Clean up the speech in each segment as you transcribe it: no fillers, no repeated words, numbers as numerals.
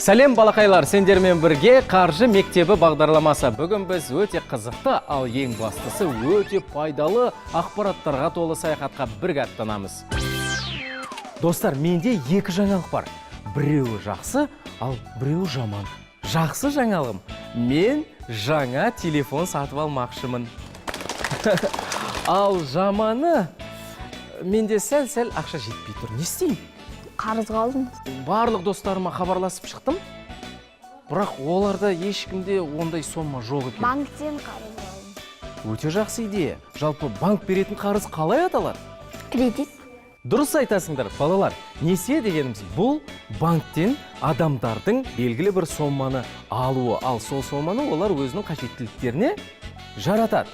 Сәлем, балақайлар! Сендермен бірге «Қаржы мектебі» бағдарламасы. Бүгін біз өте қызықты, ал ең бастысы, өте пайдалы ақпараттарға толы саяхатқа бірге аттанамыз. Достар, менде екі жаңалық бар. Біреуі жақсы, ал біреуі жаман. Жақсы жаңалығым: мен жаңа телефон сатып алмақшымын. Ал жаманы: менде сәл сәл ақша жетпей тұр. Не істеймін? Қарызға алдым. Барлық достарыма хабарласып шықтым, бірақ оларда ешкімде ондай сома жоқ екен. Банктен қарызға алдым. Өте жақсы идея. Жалпы, банк беретін қарыз қалай аталады? Кредит. Дұрыс айтасыңдар, балалар. Несие дегеніміз – бұл банктен адамдардың белгілі бір соманы алуы, ал сол соманы олар өзінің қажеттіліктеріне жаратады.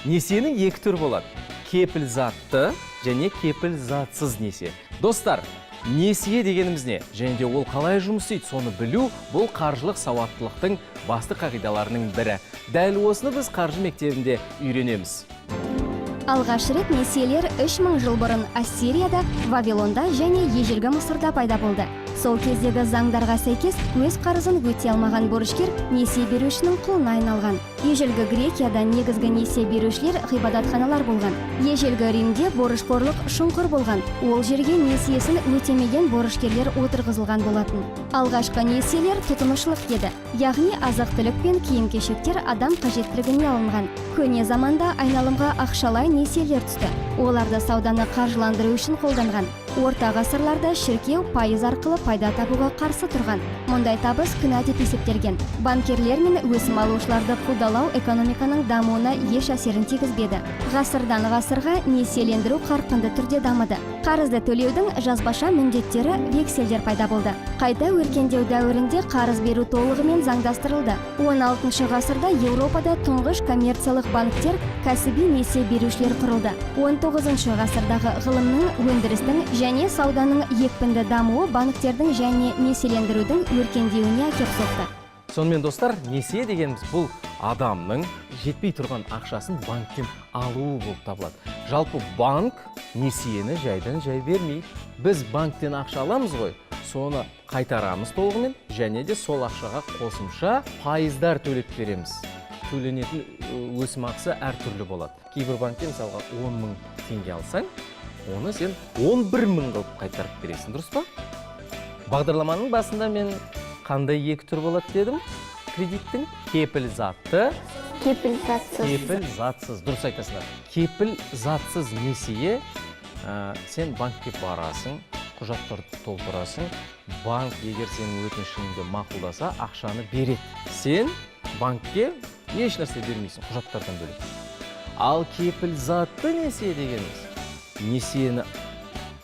Несиенің екі түрі болады: кепіл затты және кепіл затсыз несие. Достар, несие дегеніміз не және де ол қалай жұмыс істейді, соны білу – бұл қаржылық сауаттылықтың басты қағидаларының бірі. Дәл осыны біз қаржы мектебінде үйренеміз. Алғаш рет несиелер 3000 жыл бұрын Ассирияда, Вавилонда және ежелгі Мысырда пайда болды. Сол кездегі заңдарға сәйкес, өз қарызын өтей алмаған борышкер несие берушінің құлына айналған. Ежелгі Грекияда негізгі несие берушілер ғибадатханалар болған. Ежелгі Римде борышқорлық шұңқыр болған. Ол жерге несиесін өтемеген борышкерлер отырғызылған болатын. Алғашқы несиелер тұтынушылық еді, яғни азық түлік пен киім кешектер адам қажеттілігіне алынған. Көне заманда айналымға ақшалай несиелер түсті. Оларды сауданы қаржыландыру үшін қолданған. Орта ғасырларда шіркеу пайыз арқылы пайда табуға қарсы тұрған. Мұндай табыс күнә деп есептелген. Банкирлер мен өсім алушыларды қудалау экономиканың дамуына еш әсерін тигізбеді. Ғасырдан ғасырға несиелендіру қарқынды түрде дамыды. Қарызды төлеудің жазбаша міндеттері, вексельдер пайда болды. Қайта өркендеу дәуірінде қарыз беру толығымен заңдастырылды. 16 ғасырда Еуропада тұңғыш коммерциялық банктер, кәсіби несие берушілер құрылды. 19 ғасырдағы ғылымның, өндірістің және сауданың екпінді дамуы банктердің және несиелендірудің өркендеуіне әкеп соқты. Сонымен, достар, несие дегеніміз – бұл адамның жетпей тұрған ақшасын банктен алуы болып табылады. Жалпы, банк несиені жайдан жай бермейді. Біз банктен ақша аламыз ғой, соны қайтарамыз толығымен және де сол ақшаға қосымша пайыздар төлеп береміз. Төленетін өсім ақысы әртүрлі болады. Кейбір банкте, мысалға, 10 мың теңге алсаң, оны сен 11 мың қылып қайтарып бересің, дұрыс па? Бағдарламаның басында мен қандай екі түр болады дедім кредиттің? Кепіл затты. Кепіл затсыз. Кепіл затсыз, дұрыс айтасыңдар. Кепіл затсыз несие: сен банкке барасың, құжаттарды толтырасың. Банк егер сенің өтінішіңді мақұлдаса, ақшаны береді. Сен банкке еш нәрсе бермейсің құжаттардан бөлек. Ал кепіл затты несие дегеніміз – несиені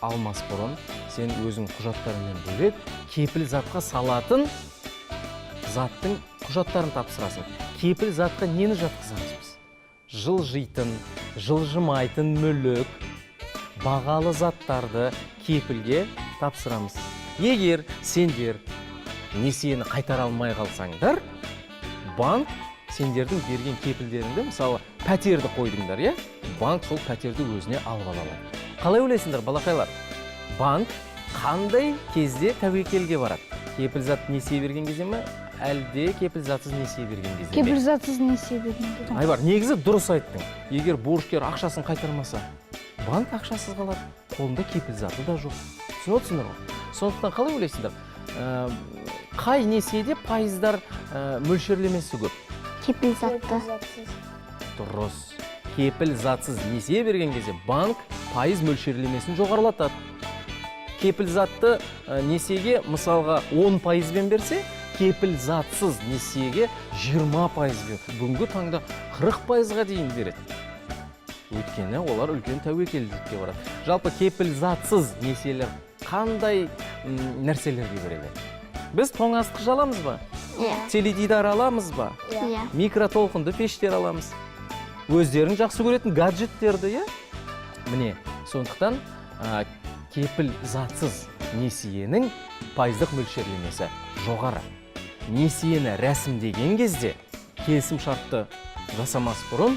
алмас бұрын сен өзің құжаттарыңнан бөлек кепіл затқа салатын заттың құжаттарын тапсырасың. Кепіл затқа нені жатқызамыз біз? Жылжитын, жылжымайтын мүлік, бағалы заттарды кепілге тапсырамыз. Егер сендер несиені қайтара алмай қалсаңдар, банк сендердің берген кепілдеріңді, мысалы, пәтерді қойдыңдар, иә, банк сол пәтерді өзіне алып ала алады. Қалай ойлайсыңдар, балақайлар, банк қандай кезде тәуекелге барады? Кепіл зат несие берген кезде ме, әлде кепіл затсыз несие берген кезде ме? Кепіл затсыз несие берген кезде. Айбар, негізі дұрыс айттың. Егер борышкер ақшасын қайтармаса, банк ақшасыз қалады, қолында кепіл заты да жоқ. Түсініп отырсыңдар ғой? Сондықтан қалай ойлайсыңдар, қай несиеде пайыздар мөлшерлемесі көп? Кепіл затты. Дұрыс. Кепіл затсыз несие берген кезде банк пайыз мөлшерлемесін жоғарылатады. Кепіл затты несиеге, мысалға, 10 пайызбен берсе, кепіл затсыз несиеге 20 пайызбен, бүгінгі таңда 40 пайызға дейін береді, өйткені олар үлкен тәуекелдікке барады. Жалпы, кепіл затсыз несиелер қандай нәрселерге береді? Біз тоңазытқыш аламыз ба? Иә. Теледидар аламыз ба? Иә. Микротолқынды пештер аламыз, өздерің жақсы көретін гаджеттерді, иә. Міне, сондықтан кепіл затсыз несиенің пайыздық мөлшерлемесі жоғары. Несиені рәсімдеген кезде, келісім шартты жасамас бұрын,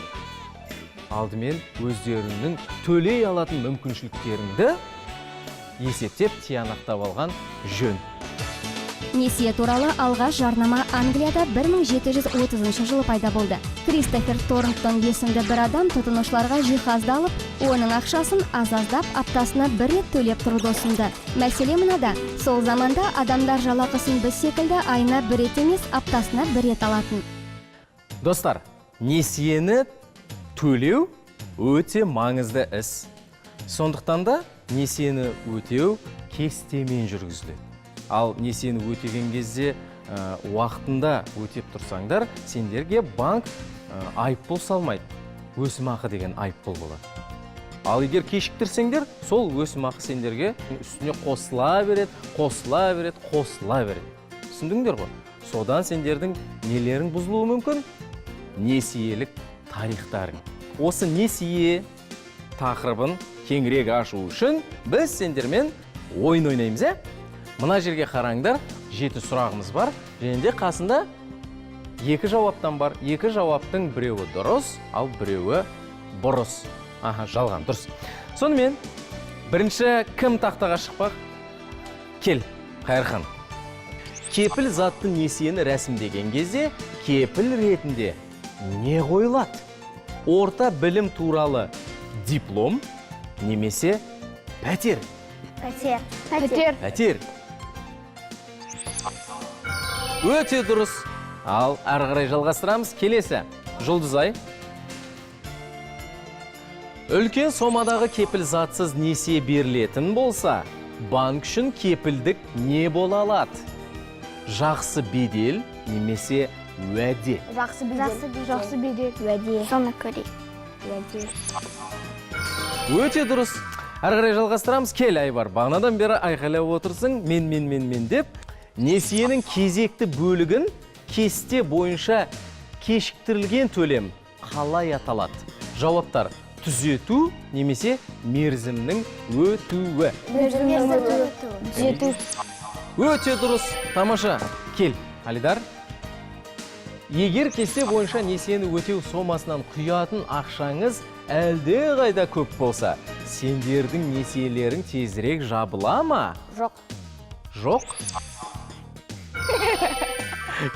алдымен өздеріңнің төлей алатын мүмкіншіліктеріңді есептеп, тиянақтап алған жөн. Несие туралы алғаш жарнама Англияда 1730 жылы пайда болды. Кристофер Торнтон есімді бір адам тұтынушыларға жиһазды алып, оның ақшасын аз-аздап аптасына бір рет төлеп тұруды ұсынды. Мәселе мынада: сол заманда адамдар жалақысын біз секілді айына бір рет емес, аптасына бір рет алатын. Достар, несиені төлеу өте маңызды іс. Сондықтан да несиені өтеу кестемен жүргізіледі. Ал несиені өтеген кезде уақытында өтеп тұрсаңдар, сендерге банк айыппұл салмайды. Өсімақы деген айыппұл болады. Ал егер кешіктірсеңдер, сол өсімақы сендерге үстіне қосыла береді, қосыла береді, қосыла береді. Түсіндіңдер ғой? Содан сендердің нелерің бұзылуы мүмкін? Несиелік тарихтарың. Осы несие тақырыбын кеңірек ашу үшін біз сендермен ойын ойнаймыз, ә? Мына жерге қараңдар, 7 сұрағымыз бар, және де қасында 2 жауаптан бар. 2 жауаптың біреуі дұрыс, ал біреуі бұрыс. Аха, жалған, дұрыс. Сонымен, бірінші кім тақтаға шықпақ? Кел, Қайырхан. Кепіл затты несиені рәсімдеген кезде кепіл ретінде не қойылады? Орта білім туралы диплом немесе пәтер? Пәтер. Пәтер. Пәтер. Өте дұрыс. Ал ары қарай жалғастырамыз. Келесі. Жұлдызай. Үлкен сомадағы кепіл затсыз несие берілетін болса, банк үшін кепілдік не бола алады? Жақсы бедел немесе уәде? Жақсы бедел. Жақсы бедел. Уәде. Соны көрейік. Уәде. Өте дұрыс. Ары қарай жалғастырамыз. Кел, Айбар, бағанадан бері айқайлап отырсың, мен, мен, мен, мен деп. Несиенің кезекті бөлігін кесте бойынша кешіктірілген төлем қалай аталады? Жауаптар: түзету немесе мерзімнің өтуі. Мерзімнің өтуі. Түзету. Өте дұрыс. Тамаша. Кел, Алидар. Егер кесте бойынша несиені өтеу сомасынан құятын ақшаңыз әлде қайда көп болса, сендердің несиелерің тезірек жабыла ма? Жоқ. Жоқ?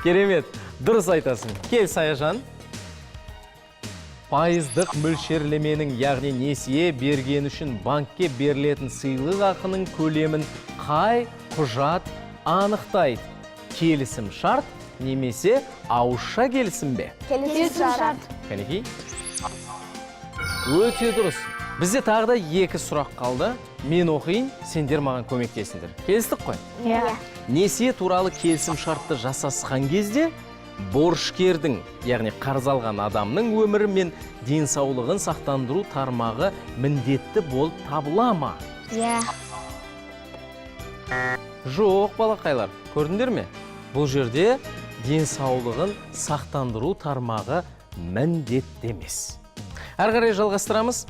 Керемет, дұрыс айтасың. Кел, Саяжан. Пайыздық мөлшерлеменің, яғни несие берген үшін банкке берілетін сыйлық ақының көлемін қай құжат анықтайды? Келісім шарт немесе ауызша келісім бе? Келісім шарт. Кәнекей. Өте дұрыс. Бізде тағы да 2 сұрақ қалды. Мен оқиын, сендер маған көмектесіңдер. Келістік қой? Иә. Несие туралы келісім шартты жасасқан кезде борышкердің, яғни қарыз алған адамның өмірі мен денсаулығын сақтандыру тармағы міндетті болып табыла ма? Иә. Жоқ, балақайлар, көрдіңдер ме? Бұл жерде денсаулығын сақтандыру тармағы міндетті емес. Әрі қарай жалғастырамыз.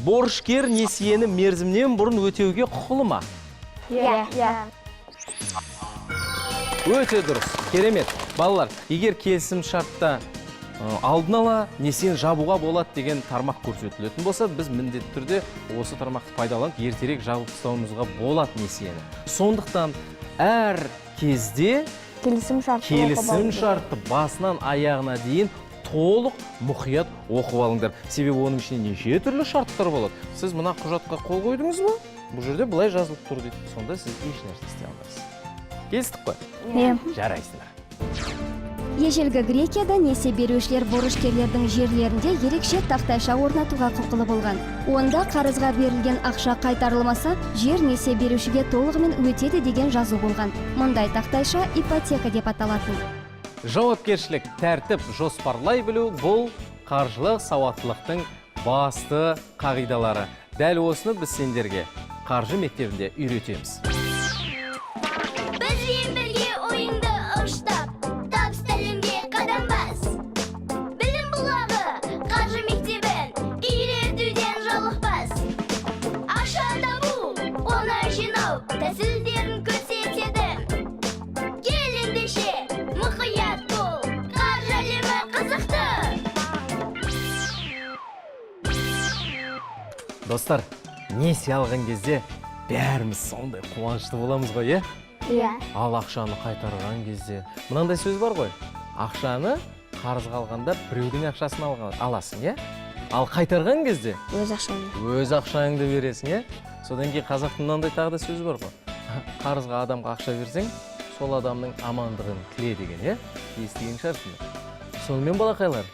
Борышкер несиені мерзімнен бұрын өтеуге құқылы ма? Иә. Иә. Өте дұрыс, керемет. Балалар, егер келісім шартта алдын ала несиені жабуға болады деген тармақ көрсетілетін болса, біз міндетті түрде осы тармақты пайдаланып ертерек жабып тастауымызға болады несиені. Сондықтан әр кезде Келісім шартты келісім шартты басынан аяғына дейін толық мұқият оқып алыңдар. Себебі оның ішінде неше түрлі шарттар болады. Сіз мына құжатқа қол қойдыңыз ба? Бұл жерде былай жазылып тұр дейді. Сонда сіз еш нәрсе істей алмайсыз. Келістік қой? Иә. Жарайсыңдар. Ежелгі Грекияда несие берушілер борышкерлердің жерлерінде ерекше тақтайша орнатуға құқылы болған. Онда қарызға берілген ақша қайтарылмаса, жер несие берушіге толығымен өтеді деген жазу болған. Мұндай тақтайша ипотека деп аталатын. Жауапкершілік, тәртіп, жоспарлай білу бұл қаржылық сауаттылықтың басты қағидалары. Дәл осыны біз сендерге қаржы мектебінде үйретеміз. Бізбен бірге ойыңды ұштап, табысты әлемге қадам бас. Білім бұлағы, қаржы мектебін үйретуден жалықпас. Ақша табу, оны жинау тәсілдерін көрсетеді. Кел ендеше, мұқият бол, қаржы әлемі қызықты. Достар, несие алған кезде бәріміз сондай қуанышты боламыз ғой, е? Иә. Ал ақшаны қайтарған кезде мынандай сөз бар ғой: ақшаны қарызға алғанда біреудің ақшасын аласың, иә, ал қайтарған кезде Өз ақшаңды. Өз ақшаңды бересің, иә. Содан кейін қазақтың мынандай тағы да сөзі бар ғой: қарызға адамға ақша берсең, сол адамның амандығын тіле деген, иә, естіген шығарсыңдар. Сонымен, балақайлар,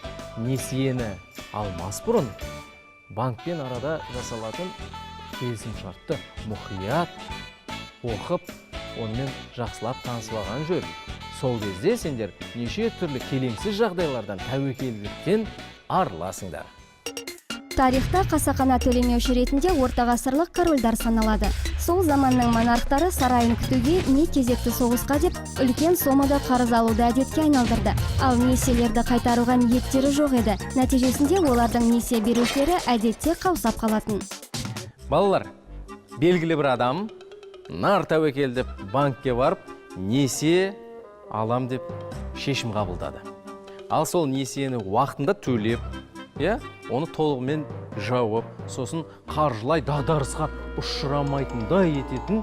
несиені алмас бұрын банкпен арада жасалатын келісімшартты мұқият оқып, онымен жақсылап танысып алған жөн. Сол кезде сендер неше түрлі келеңсіз жағдайлардан, тәуекелдіктен арыласыңдар. Тарихта қасақана төлемеуші ретінде ортағасырлық корольдар саналады. Сол заманның монархтары сарайын күтуге не кезекті соғысқа деп үлкен сомада қарыз алуды әдетке айналдырды. Ал несиелерді қайтаруға ниеттері жоқ еді. Нәтижесінде олардың несие берушілері әдетте қаусап қалатын. Балалар, белгілі бір адам нар тәуекел деп банкке барып, несие алам деп шешім қабылдады. Ал сол несиені уақытында төлеп, иә, оны толығымен жауып, сосын қаржылай дағдарысқа ұшырамайтындай ететін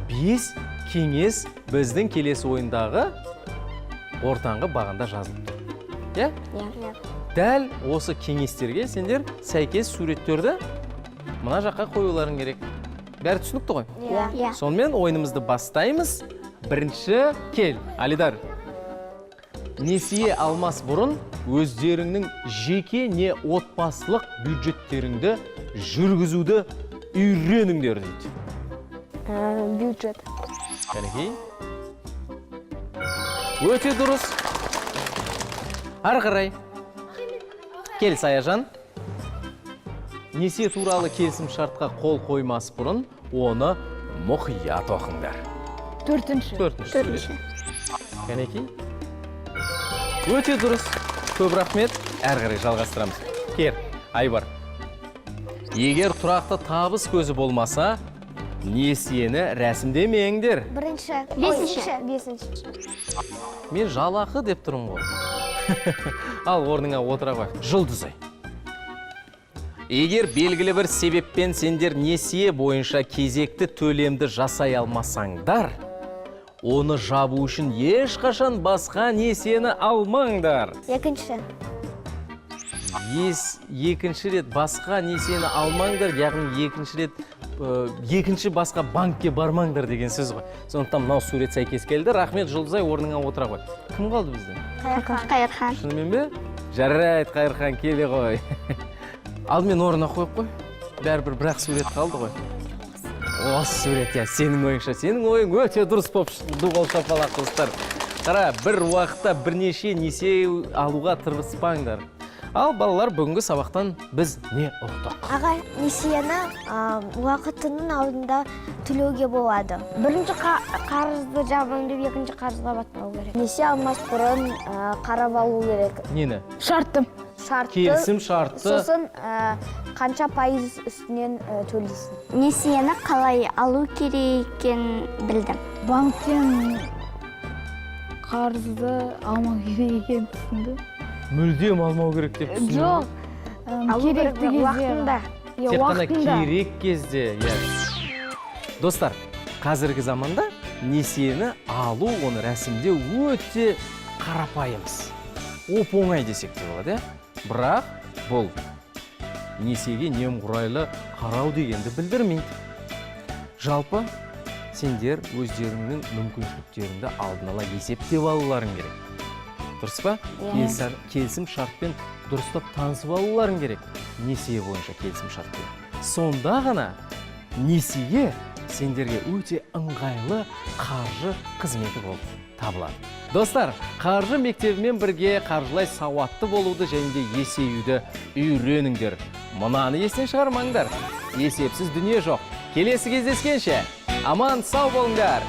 бес кеңес біздің келесі ойындағы ортаңғы бағанда жазылып тұр, иә? Иә. Дәл осы кеңестерге сендер сәйкес суреттерді мына жаққа қоюларың керек. Бәрі түсінікті ғой? Иә. Иә. Сонымен, ойынымызды бастаймыз. Бірінші кел, Алидар. Несие алмас бұрын өздеріңнің жеке не отбасылық бюджеттеріңді жүргізуді үйреніңдер дейді. Бюджет. Кәнекей, өте дұрыс. Ары қарай кел, Саяжан. Несие туралы келісім шартқа қол қоймас бұрын оны мұқият оқыңдар. Төртінші. Төртінші сурет. Кәнекей, өте дұрыс, көп рахмет. Әрі қарай жалғастырамыз. Кер, Айбар. Егер тұрақты табыс көзі болмаса, несиені рәсімдемеңдер. Бірінші. Бесінші. Бесінші. Мен жалақы деп тұрмын ғой. Ал орныңа отыра ғой. Жұлдызай, егер белгілі бір себеппен сендер несие бойынша кезекті төлемді жасай алмасаңдар, оны жабу үшін ешқашан басқа несиені алмаңдар. Екінші. Екінші рет басқа несиені алмаңдар, яғни екінші рет екінші басқа банкке бармаңдар деген сөз ғой. Сондықтан мынау сурет сәйкес келді. Рахмет, Жұлдызай, орныңа отыра ғой. Кім қалды бізде? Қайырхан. Қайырхан. Шынымен бе? Жарайды, Қайырхан, келе ғой. Алдымен орнына қойып қой, бәрібір бір-ақ сурет қалды ғой. Осы сурет, иә. Сенің ойыңша, сенің ойың өте дұрыс болып шықты. Ду қол шапалақ, достар. Қара, бір уақытта бірнеше несие алуға тырыспаңдар. Ал, балалар, бүгінгі сабақтан біз не ұқтық? Аға, несиені уақытының алдында төлеуге болады. Бірінші қарызды жабамын деп екінші қарызға батпау керек. Несие алмас бұрын қарап алу керек. Нені? Шартты. Шартты. Келісім шартты. Сосын қанша пайыз үстінен төлейсің. Несиені қалай алу керек екенін білдім. Банктен қарызды алмау керек екенін түсіндім. Мүлдем алмау керек деп түсіндім. Жоқ, керекті кезде. Уақытында. Иә, Тек қана уақытында. Керек кезде, иә. Достар, қазіргі заманда несиені алу, оны рәсімдеу өте қарапайым іс, оп оңай десек те болады, иә. Бірақ бұл несиеге немқұрайлы қарау дегенді білдірмейді. Жалпы, сендер өздеріңнің мүмкіншіліктеріңді алдын ала есептеп алуларың керек, дұрыс па? Келісім шартпен дұрыстап танысып алуларың керек, несие бойынша келісім шартпен. Сонда ғана несие сендерге өте ыңғайлы қаржы қызметі болып табылады. Достар, қаржы мектебімен бірге қаржылай сауатты болуды және де есеюді үйреніңдер. Мынаны естен шығармаңдар: есепсіз дүние жоқ. Келесі кездескенше аман сау болыңдар.